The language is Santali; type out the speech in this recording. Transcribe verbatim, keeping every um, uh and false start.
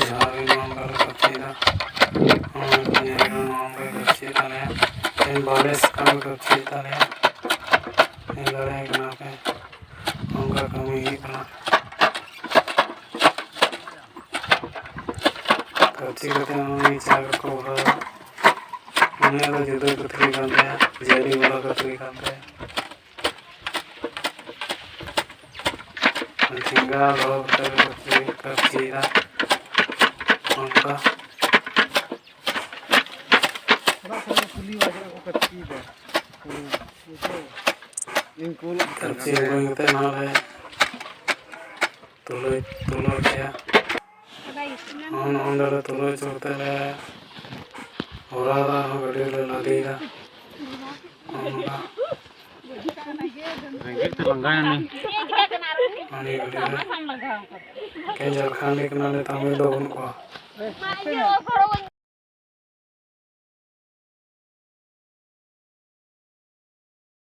ᱡᱚᱦᱟᱨ ᱜᱮ, ᱱᱚᱣᱟ ᱚᱱᱠᱟ ᱞᱮ ᱠᱟᱹᱯᱪᱤᱭᱮᱫᱟ᱾ ᱱᱚᱜᱼᱚᱭ ᱠᱚ ᱧᱮᱞ ᱠᱟᱱᱟ, ᱱᱚᱣᱟ ᱚᱱᱠᱟ ᱠᱟᱹᱯᱪᱤᱭᱮᱫ ᱛᱟᱞᱮᱭᱟ᱾ ᱛᱮᱦᱮᱧ ᱵᱟᱞᱮ ᱥᱟᱠᱟᱢ ᱞᱮ ᱠᱟᱹᱯᱪᱤᱭᱮᱫ ᱛᱟᱞᱮᱭᱟ᱾ ᱧᱮᱞ ᱫᱟᱲᱮᱭᱟᱜ ᱠᱟᱱᱟ ᱯᱮ, ᱱᱚᱝᱠᱟ ᱠᱟᱹᱢᱤ ᱦᱩᱭᱩᱜ ᱠᱟᱱᱟ᱾ ᱠᱟᱹᱯᱪᱤ ᱠᱟᱛᱮ ᱱᱚᱜᱼᱚᱭ ᱪᱟ ᱠᱚᱠᱚ ᱵᱷᱚᱨᱟᱣᱟ᱾ ᱩᱱᱤᱭᱟᱜ ᱫᱚ ᱡᱩᱫᱟᱹ ᱠᱟᱹᱯᱪᱤ ᱠᱟᱱ ᱛᱟᱭᱟ, ᱡᱟᱹᱞᱤ ᱵᱟᱞᱟ ᱠᱟᱹᱯᱪᱤ ᱠᱟᱱ ᱛᱟᱭᱟ᱾ ᱴᱷᱮᱸᱜᱟ ᱫᱚᱦᱚ ᱠᱟᱛᱮ ᱞᱮ ᱠᱟᱹᱯᱪᱤ, ᱠᱟᱹᱯᱪᱤᱭᱮᱫᱟ᱾ ᱚᱱᱠᱟ᱾ ᱚᱲᱟᱜ ᱠᱚᱨᱮ ᱠᱚ ᱠᱩᱞᱤ ᱵᱟᱲᱟ ᱠᱮᱫᱟ ᱠᱚ, ᱠᱟᱹᱯᱪᱤᱭᱮᱫᱟ᱾ ᱦᱩᱸ, ᱵᱩᱡᱷᱟᱹᱣ᱾ ᱤᱧ ᱠᱩᱞ ᱠᱟᱹᱯᱪᱤ ᱦᱩᱭ ᱠᱟᱛᱮ ᱱᱚᱣᱟ ᱞᱮ ᱛᱩᱞᱟᱹ, ᱛᱩᱞᱟᱹᱣ ᱠᱮᱜᱼᱟ᱾ ᱱᱚᱜᱼᱚ ᱱᱚᱸᱰᱮ ᱞᱮ ᱛᱩᱞᱟᱹᱣ ᱦᱚᱪᱚ ᱠᱟᱛᱮ ᱞᱮ ᱵᱷᱚᱨᱟᱣ ᱮᱫᱟ, ᱟᱨᱦᱚᱸ ᱜᱟᱹᱰᱤ ᱨᱮᱞᱮ ᱞᱟᱫᱮᱭᱮᱫᱟ᱾ ᱱᱚᱜᱼᱚ ᱱᱚᱝᱠᱟ᱾ ᱨᱮᱸᱜᱮᱡ ᱛᱮ ᱞᱟᱸᱜᱟᱭᱮᱱᱟᱹᱧ᱾ ᱦᱟᱺᱰᱤ ᱜᱟᱹᱰᱤ ᱨᱮ᱾ ᱮᱠᱮᱱ ᱡᱷᱟᱲᱠᱷᱚᱸᱰᱤ ᱠᱟᱱᱟᱞᱮ, ᱛᱟᱢᱤᱞ ᱫᱚ ᱵᱟᱹᱱᱩᱜ ᱠᱚᱣᱟ᱾